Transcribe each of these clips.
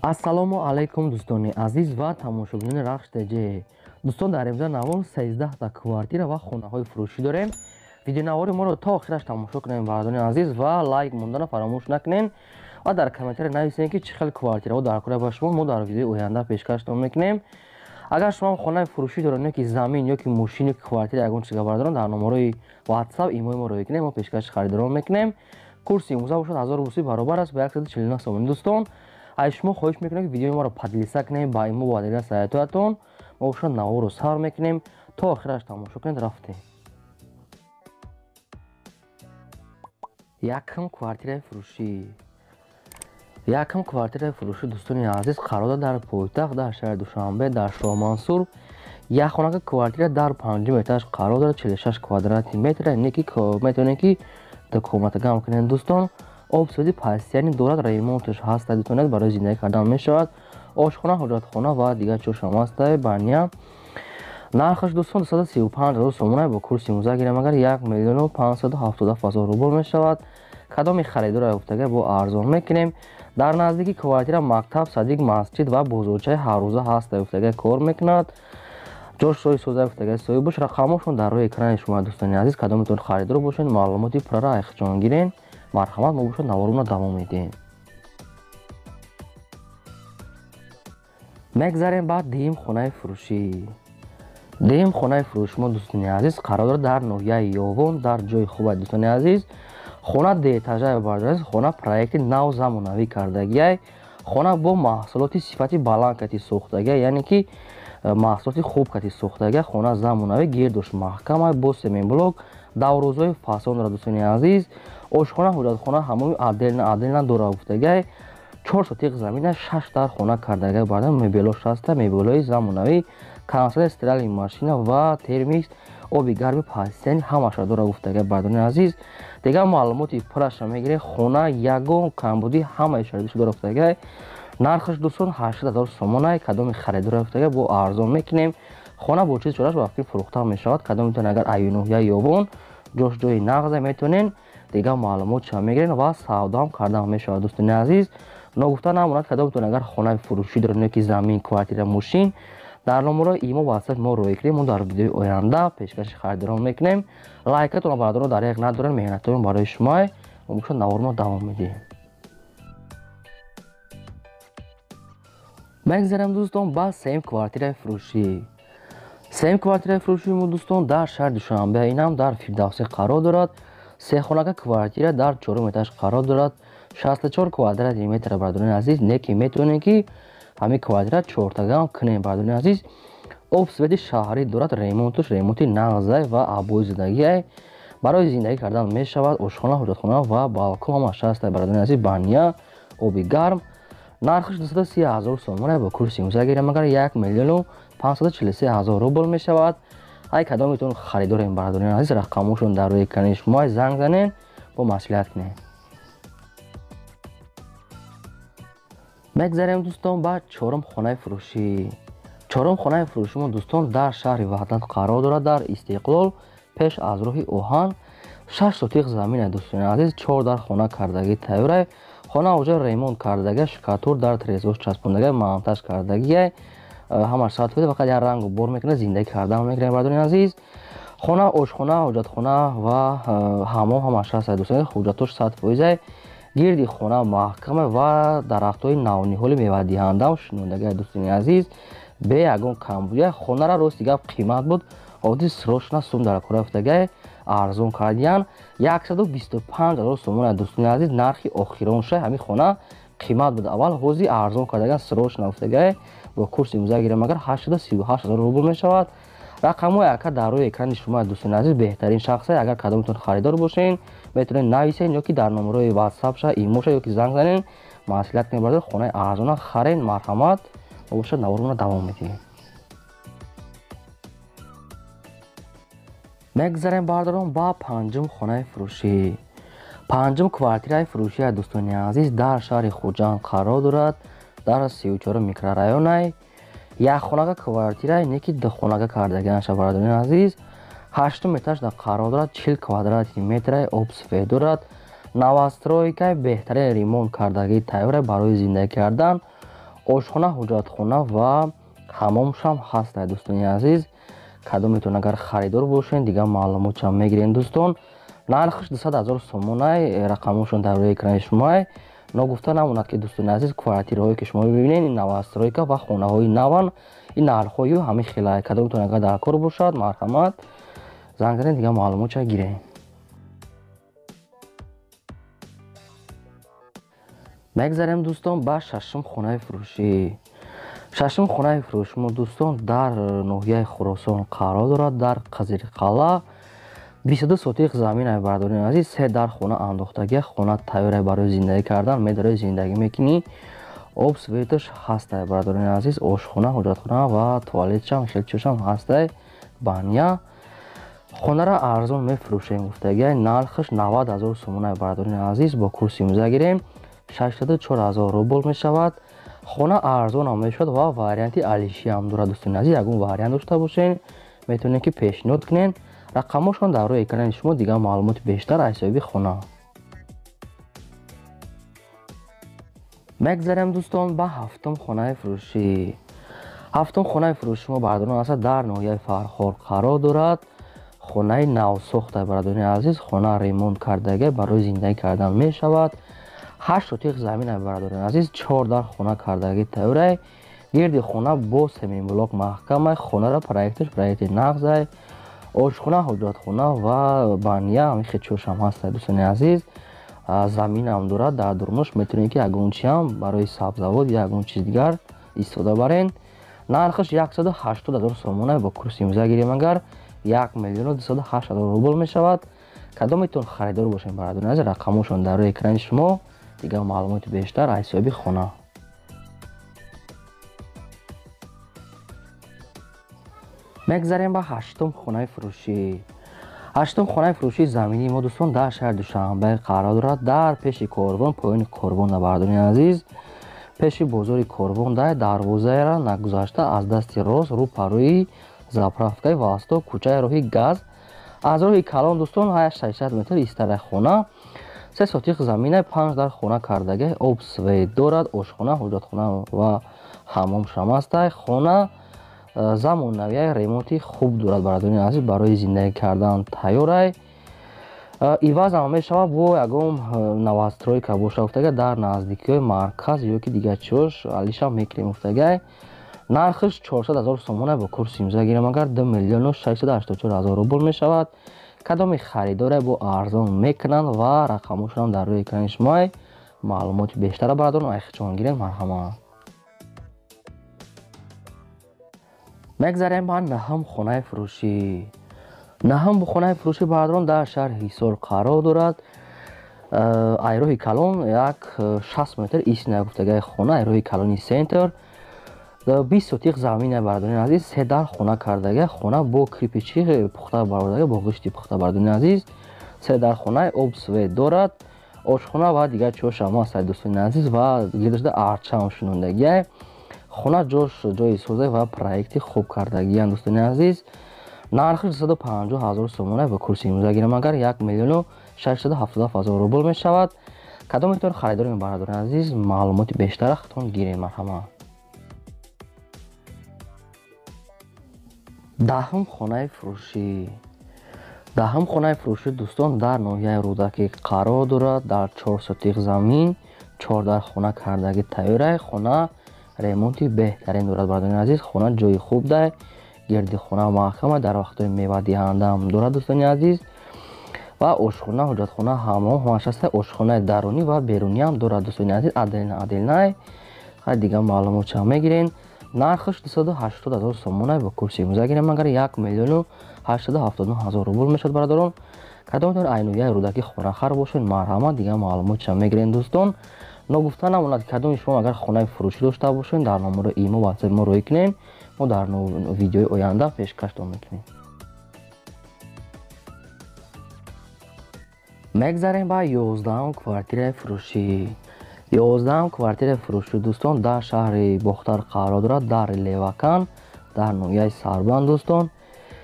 Ассалому алайкум, дӯстони азиз ва тамошобинони Рахш ТЖ. Дӯстон, дар имза навор 13 та квартира ва хонаҳои фурӯшӣ дорем. Видеонавори моро то охираш тамошо кунем, бародарони азиз, ва лайк мондана фаромӯш накунем ва дар комментария нависем, ки чӣ хел квартираҳо дар кора ба шумо мо дар видеои оянда пешкаштон мекунем. Агар шумо хонаи фурӯшӣ доред, ё ки замин, ё ки мошин, ё ки квартира, ягон чизга бардорон, дар номарои WhatsApp, имои мо роҳӣ кунем, мо пешкаши харидорон мекунем. Курси имрӯза бошад 1000 русӣ баробар аст ба 149 сомонӣ. Дӯстон, аз шумо хоҳиш мекунем, ки видеои моро поделиться кунем ба имо ва дигар сайтҳоятон. Мо бошад наворро сар мекунем, то охираш тамошо кунед. Рафтем. Якм квартираи фурӯшӣ. Якм квартираи фурӯшӣ, дӯстони азиз, қарор дорад дар пойтахт, дар шаҳри Душанбе, дар Шоҳмансур. Як хонака квартира дар панҷум этаж қарор дорад, 46 квадрати метр, не ки метавонед, ки ду комната гам кунед, дӯстон. Об суди пастияни дорад, ремонташ ҳаст, дӯстон, барои зиндагӣ кардан мешавад. Ошхона, ҳоҷатхона ва дигар чошам ҳаст, баня. Нархаш, дӯстон, 235 ҳазор сомона, бо курси имрӯза гирем агар 1 миллиону 577 ҳазор рубл мешавад. Кадоми харидора ёфтага бо арзон мекунем. Дар наздики квартира мактаб, садик, масҷид ва бозорчаи ҳаррӯза ҳаст, ёфтага кор мекунад. Ҷош сои соза ёфтага соҳибош, рақамошон дар рӯи экрани шумо, дӯстони азиз. Кадометон харидор бошед, маълумоти пурра айхҷон гирен. Марҳамат, мо бошад наворона давом медиҳем. Мегзарем ба дуюм хонаи фурӯшӣ. Дуюм хонаи фурӯши мо, дӯстони азиз, қарор дорад дар ноҳияи Ёвон, дар ҷои хуба, дӯстони азиз. Хона дуэтажа, бародари азиз, хона проекти нав замонавӣ кардагиай. Хона бо маҳсулоти сифати баланд кати сохтагиай, яъне ки маҳсулоти хуб кати сохтагиай. Хона замонавӣ, гирдош маҳкам, бо семенблок, даврӯзҳои фасон дорад, дӯстони азиз. Ошхона, ҳоҷатхона, ҳамоми отдельно отдельно дорад гуфтагиай. 4 сотиқ замина, 6 дар хона кардагиай. Баъдан мебелош ҳаста, мебелҳои замонавӣ, консоли, стиральный машина ва термикс, оби гарми пастияни ҳамаша дорад гуфтагиай, бародарони азиз. Дигар маълумоти пурраша мегирем. Хона ягон камбудӣ, ҳамаи шароитшо дорад гуфтагиай. Нархаш, дӯстон, 80 ҳазор сомонай. Кадоми харидора гуфтагиай бо арзон мекунем. Хона бо чиз чораш ба фикр фурӯхта мешавад. Кадометон агар аю ноҳияи Ёвон, ҷош ҷои нағзе, метавонен дигар маълумотша мегирен ва савдоам карда мешавад, дӯстони азиз. Ногуфта намонад, кадометон агар хонаи фурӯшӣ доред, ё ки замин, квартира, мошин, дар номерои имо, WhatsApp мо роҳӣ кунем, мо дар видеои оянда пешкаши харидорон мекунем. Лайкатонро, бародарон, дар як надорем, меҳнатоён барои шумоа. Мо бошад наворро давом медиҳем. Мегзарем, дӯстон, ба сеюм квартираи фурӯшӣ. Сеюм квартираи фурӯшии мо, дӯстон, дар шаҳри Душанбе, инам дар Фирдавсӣ қарор дорад. Сехонака квартира дар чорум этаж қарор дорад, 64 квадрати метр, бародарони азиз. Не ки метавонем, ки ҳамин квартира чортагам кунем, бародарони азиз. Об свети шаҳрӣ дорад, ремонтуш ремонти нағзай ва обои зиндагиай, барои зиндагӣ кардан мешавад. Ошхона, ҳоҷатхона ва балкон ҳамаш ҳаст, бародарони азиз, баня, оби гарм. Нархаш 230 ҳазор сомона, бо курси имрӯза гирем агар 1 миллиону 543 ҳазор рубл мешавад. Ай кадометон харидорем, бародарони азиз, рақамошон дар рӯи экрани шумо, занг занен, бо маслиҳат кунем. Мегзарем, дӯстон, ба чорум хонаи фурӯшӣ. Чорум хонаи фурӯши мо, дӯстон, дар шаҳри Ваҳдат қарор дорад, дар Истиқлол, пеш аз роҳи оҳан. 6 сотиқ замина, дӯстони азиз, чор дар хона кардагӣ тайёрай. Хона уже ремонт кардага, штукатур дар трезош часпондага, монтаж кардагиай, ҳамаш сад фоиза, фақат як рангу бор мекунад, зиндагӣ кардан мекунем, бародарони азиз. Хона ошхона, ҳоҷатхона ва ҳамом ҳамаш ҳаст, дӯстони, ҳуҷҷатош 100%. Гирди хона маҳкама ва дарахтҳои навниҳоли мевадиҳандаам шинондагиай, дӯстони азиз, бе ягон камбудия. Хонара, рости гап, қимат буд, ҳозир срочно сум дар кора афтагиай, арзон кардиян, 125 ҳазор сомона, дӯстони азиз, нархи охиронша. Ҳамин хона қимат буд аввал, ҳозир арзон кардаган, срочно афтагиай. Бо курси имрӯза гирем агар 838 ҳазор рубл мешавад. Рақамҳои ака дар рӯи экрани шумо, дӯстони азиз, беҳтарин шахсе. Агар кадометон харидор бошен, метавонед нависен ё ки дар номерои ватсапша, имоша, ё ки занг занен, маслиҳат кунед, бародар, хонаи арзона харен. Марҳамат, мо бошад наворона давом медиҳем. Мегзарем, бародарон, ба панҷум хонаи фурӯшӣ. Панҷум квартираи фурӯшия, дӯстони азиз, дар шаҳри Хуҷанд қарор дорад, дар 34 микрорайонай. Як хонака квартира, не ки ду хонака кардагиаша, бародарони азиз. Ҳаштум этажда қарор дорад, 40 квадрати метрай, об свет дорад, новостройкаи, беҳтарин ремонт кардагии тайёра, барои зиндагӣ кардан. Ошхона, ҳуҷҷатхона ва ҳамомшам ҳаст, дӯстони азиз. Кадометон агар харидор бошен, дигар маълумотшам мегирем, дӯстон. Нархш 200 000 сомонай, рақамошон дар рӯи экрани шумоай. Ногуфта намонад, ки дӯстони азиз, квартираҳое ки шумо мебинед, ин новостройка ва хонаҳои наван, ин нархҳою ҳамин хелай. Кадометон агар дар кор бошад, марҳамат, занг занед, дигар маълумотша гирем. Мегзарем, дӯстон, ба шашум хонаи фурӯшӣ. Шашум хонаи фурӯши мо, дӯстон, дар ноҳияи Хуросон қарор дорад, дар Қазирқалъа. 22 сотиқ замин, бардорини азиз, се дар хона андохтагия, хона тайёра барои зиндагӣ кардан, медарои зиндагӣ мекунӣ. Об светаш ҳастай, бардорини азиз, ошхона, ҳуҷҷатхона ва туалетшам, хелчошам ҳастай, баня. Хонара арзон мефурӯшем гуфтагия, нархаш 90 000 сомона, бардорини азиз, бо курси имрӯза гирем 604 000 рубл мешавад. Хона арзонам мешавад ва варианти алишиам дорад, дӯстони азиз. Ягон вариант дошта бошен, метавонед ки пешниҳод кунед. Рақамошон дар рӯи экрани шумо, дигар маълумоти бештар аз ҳисоби хона. Мегзарем, дӯстон, ба ҳафтум хонаи фурӯшӣ. Ҳафтум хонаи фурӯши мо, бардорон, аст дар ноҳияи Фархор қарор дорад. Хонаи навсохта, бардорони азиз, хона ремонт кардага, барои зиндагӣ кардан мешавад. 8 сотиқ замин, бардорони азиз, 4 дар хона кардагӣ тайёрай. Гирди хона бо семинблок маҳкамай, хонара проекташ проекти нағзай. Ошхона, ҳуҷҷатхона ва баня ҳамин хечошам ҳаст, дӯстони азиз. Заминам дорад, дар дурмуш метавонед ки ягон чиам барои сабзавот ё ягон чиз дигар истифода барен. Нархаш 180 000 сомона, бо курси имрӯза гирем агар 1 208 000 рубл мешавад. Кадометон харидор бошед, бародарони азиз, рақамошон дар рӯи экрани шумо, дигар маълумоти бештар аз ҳисоби хона. Мегзарем ба ҳаштум хонаи фурӯшӣ. Ҳаштум хонаи фурӯшии заминии мо, дӯстон, дар шаҳри Душанбе қарор дорад, дар пеши корвон, поёни корвон, бардорони азиз, пеши бозори корвон, дар дарвозаеро нагузашта аз дасти рост рӯ парӯи заправкаи Восток, кӯчаи роҳи газ, аз роҳи калон, дӯстон, 600 метр истараи хона. 3 сотиқ замина, 5 дар хона кардага, об свет дорад, ошхона, ҳуҷҷатхона ва ҳамомшам ҳастай. Хона замонавияй, ремонти хуб дорад, бародарони азиз, барои зиндагӣ кардан тайёрай. Ивазам мешавад бо ягон новостройка боша гуфтага, дар наздикиҳои марказ ё ки дигар чиҳош алишам мекунем гуфтагай. Нархаш 400 000 сомона, бо курси имрӯза гирем агар 2 684 000 рубл мешавад. Кадоми харидоре бо арзон мекунанд ва рақамошонам дар рӯи экрани шумоай. Маълумоти бештара, бародарон, айхичон гирем, марҳамат. Мегзарем ба наҳум хонаи фурӯшӣ. Наҳум хонаи фурӯшӣ, бародарон, дар шаҳри Ҳисор қарор дорад. Айроҳи калон як 60 метр истина гуфтагаи хона, айроҳи калони центр. 20 сотиқ замин, бародарони азиз, се дар хона кардага, хона бо кирпичи пухта баровардага, бо ғишти пухта, бародарони азиз. Се дар хона, об свет дорад, ошхона ва дигар чиҳошам ҳаст, дӯстони азиз, ва гирдашда арчаам шунондагиай. Хона ҷош ҷои соза ва проекти хуб кардагиянд, дӯстони азиз. Нархаш 250 000 сомона, ба курси имрӯза гирем агар 1 677 000 рубл мешавад. Кадометон харидор, бародарони азиз, маълумоти бештара худтон гирем, марҳамат. Даҳум хонаи фурӯшӣ. Даҳум хонаи фурӯшӣ, дӯстон, дар ноҳияи Рӯдакӣ қарор дорад, дар 4 сотиқ замин, 4 дар хона кардагӣ тайёрай. Хона ремонти беҳтарин дорад, бародарони азиз, хона ҷои хуб дай, гирди хона маҳкама, дар вақтҳои мевадиҳандаам дорад, дӯстони азиз. Ва ошхона, ҳуҷҷатхона, ҳамом ҳамаш ҳаста, ошхонаи дарунӣ ва беруниам дорад, дӯстони азиз, отдельно отдельно. Хай дигар маълумотшам мегирен. Нархаш 280 000 сомона, бо курси имрӯза гирем агар 1 879 000 рубл мешавад, бародарон. Кадометон айнояи Рӯдакӣ хонахар бошед, марҳамат, дигар маълумотшам мегирен, дӯстон. Ногуфта намонад, кадоми шумо агар хонаи фурӯшӣ дошта бошед, дар номеро имо ватсап мо рӯй кунем, мо дар видеои оянда пешкаштон мекунем. Мегзарем ба 11-ум квартираи фурӯшӣ. 11-ум квартираи фурӯшӣ, дӯстон, дар шаҳри Бохтар қарор дорад, дар Левакан, дар ноҳияи Сарбанд, дӯстон.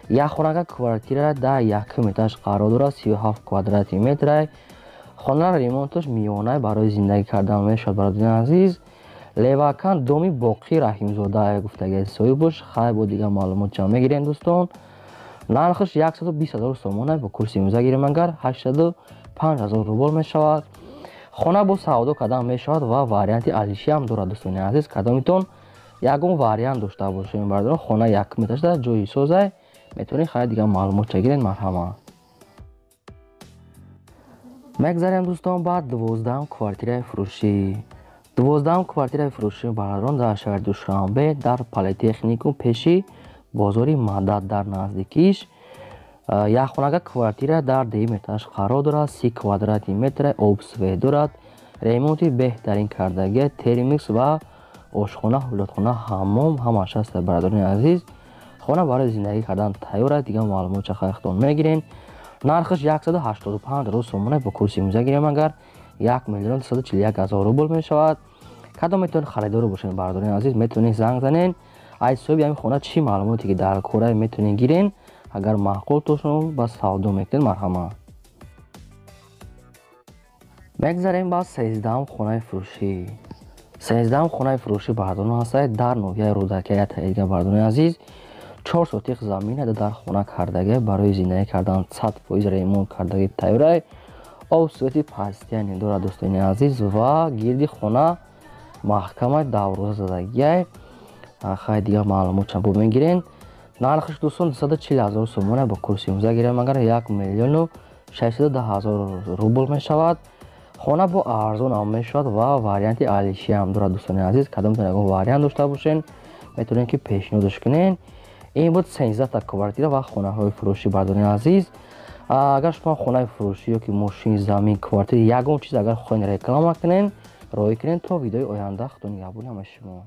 Як хонага квартира дар якум этаж қарор дорад, 37 квадрати метрай. Хонара ремонташ миёнай, барои зиндагӣ кардан мешавад, бародарони азиз. Левакан доми Боқӣ Раҳимзода гуфтаги соҳибаш. Хай, бо дигар маълумот ҷамъ мегирем, дӯстон. Нархаш 120 000 сомона, бо курси имрӯза гирем агар 805 000 рубл мешавад. Хона бо савдо кардан мешавад ва варианти алишӣ ҳам дорад, дӯстони азиз. Кадомитон ягон вариант дошта бошем, бардорон, хона якум этажда, ҷои созай, метавонед хай дигар маълумотча гиред, марҳамат. Мегзарем, дӯстон, ба 12-ам квартираи фурӯшӣ. 12-ам квартираи фурӯшӣ, бародарон, дар шаҳри Душанбе, дар Политехникум, пеши бозори Мадад, дар наздикиш якхонага квартира дар дуюм этаж қарор дорад. 30 квадрати метра, об, свет дорад, ремонти беҳтарин кардагия, термикс ва ошхона, ҳоҷатхона, ҳаммом ҳамааш ҳаст, бародарони азиз. Хона барои зиндагӣ кардан тайёр аст. Дигар маълумотча хайхтон мегирем. Нархаш 185 000 сомона, бо курси имрӯза гирем агар 1 миллион 241 000 рубл мешавад. Кадом метавонед харидоро бошед, бародарони азиз, метавонед занг занед. Аз ҳисоби ҳамин хона чӣ маълумоте ки дар кора, метавонед гирен. Агар маъқул то ба савдо мекунед, марҳамат. Мегзарем ба 13-ам хонаи фурӯшӣ. 13-ам хонаи фурӯшӣ, бародарон, ҳастад дар ноҳияи Рӯдакия. Ятаига, бародарони азиз, 4 сотих замин дар хона кардагӣ, барои зиндагӣ кардан 100% ремонт кардагӣ тайёрай, об, свети постоянный дорад, дӯстони азиз, ва гирди хона маҳкамай давроза задагиай. Хай, дигар маълумотча бо мегирен. Нархаш, дӯстон, 240 000 сомона, бо курси имрӯза гирем агар 1 миллиону 610 000 рубл мешавад. Хона бо арзон ҳам мешавад ва варианти алишӣ ҳам дорад, дӯстони азиз. Кадомтон ягон вариант дошта бошен, метавонед ки пешниҳодаш кунед. Ин буд 13та квартира ва хонаҳои фурӯшӣ, бародарони азиз. Агар шумо хонаи фурӯшӣ ё ки мошин, замин, квартира, ягон чиз агар хоҳед реклама кунед, роҳӣ кунед. То видеои оянда, худо нигаҳбони ҳамаи шумо.